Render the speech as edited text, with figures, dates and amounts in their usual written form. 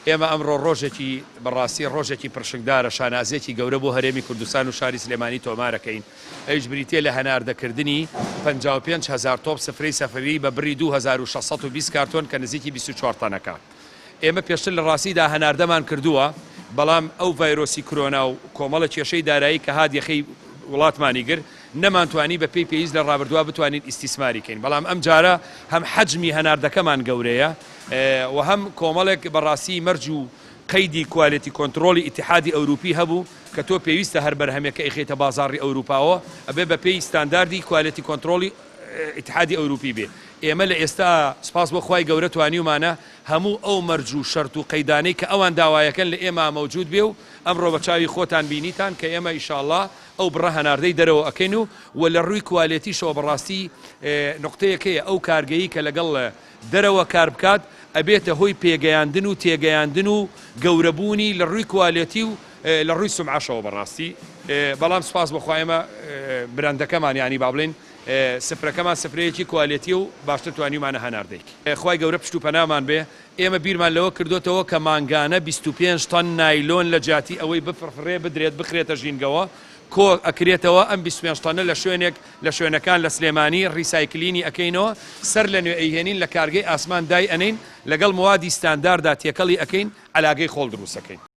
ئێمە ئەمڕۆ ڕۆژێکی بەڕاستی ڕۆژێکی پرشنگدارە، شانازییەکی گەورە بۆ هەرێمی کوردستان و شاری سلێمانی تۆمارەکەین، ئەویش بریتییە لە هەناردەکردنی 55,000 تۆپ سفرەی سەفەری بە بڕی 2620 کارتۆن کە نزیکی 24 تەنەکە. ئێمە پێشتر لە ڕاستیدا هەناردەمان کردووە، بەڵام ئەو ڤایرۆسی کرۆنا و کۆمەڵە کێشەی دارایی کە هات یەخەی وڵاتمانی گرت، نەمانتوانی بە پێی پێویست لە ڕابردووا بتوانین ئیستیسماری کەین، بەڵام ئەمجارە هەم حەجمی هەناردەکەمان گەورەیە و هەم کۆمەڵێک بە ڕاستی مەرج و قەیدی quality control ی ئیتیحادی ئەوروپی هەبوو کە تۆ پێویستە هەر بەرهەمێک کە ئەیخەیتە بازاڕی ئەوروپاوە ئەبێ بە پێی ستانداردی quality control ی ئیتیحادی ئەوروپی بێ. ئێمە لە ئێستا سوپاس بۆ خوای گەورە توانیومانە هەموو ئەو مەرج و شەرت و قەیدانەی کە ئەوان داوایەکەن لە ئێمە مەوجود بێ و ئەمڕۆ بە چاوی خۆتان بینیتان کە ئێمە ئیشاڵڵا ئەو بڕە هەناردەی دەرەوە ئەکەین و وە لە ڕووی کوالێتیشەوە بەڕاستی نوقتەیەک هەیە ئەو کارگەی کە لەگەڵ دەرەوە کار بکات ئەبێتە هۆی پێگەیاندن و تێگەیاندن و گەورەبوونی لە ڕووی کوالێتی و لە ڕووی سومعەشەوە بەڕاستی بەڵام سوپاس بۆ خوا ئێمە براندەکەمان یانی با بڵێین سفرەکەمان سفرەیەکی کوالێتیە و باشتر توانیومانە هەناردەی خوای گەورە پشت و پەنامان بێ ئێمە بیرمان لەوە کردۆتەوە کە مانگانە 25 تەن نایلۆن لە جیاتی ئەوەی بفڕفڕێ بدرێت بخرێتە ژینگەوە کۆ ئەکرێتەوە ئەم 25 تەنە لە شوێنێک لە شوێنەکان لە سلێمانی recycling ی ئەکەینەوە سەر لە نوێ ئەیهێنین لە کارگەی ئاسمان دای ئەنێین لەگەڵ موادی ستانداردا تێکەڵی ئەکەین عەلاگەی خۆڵ دروست ئەکەین.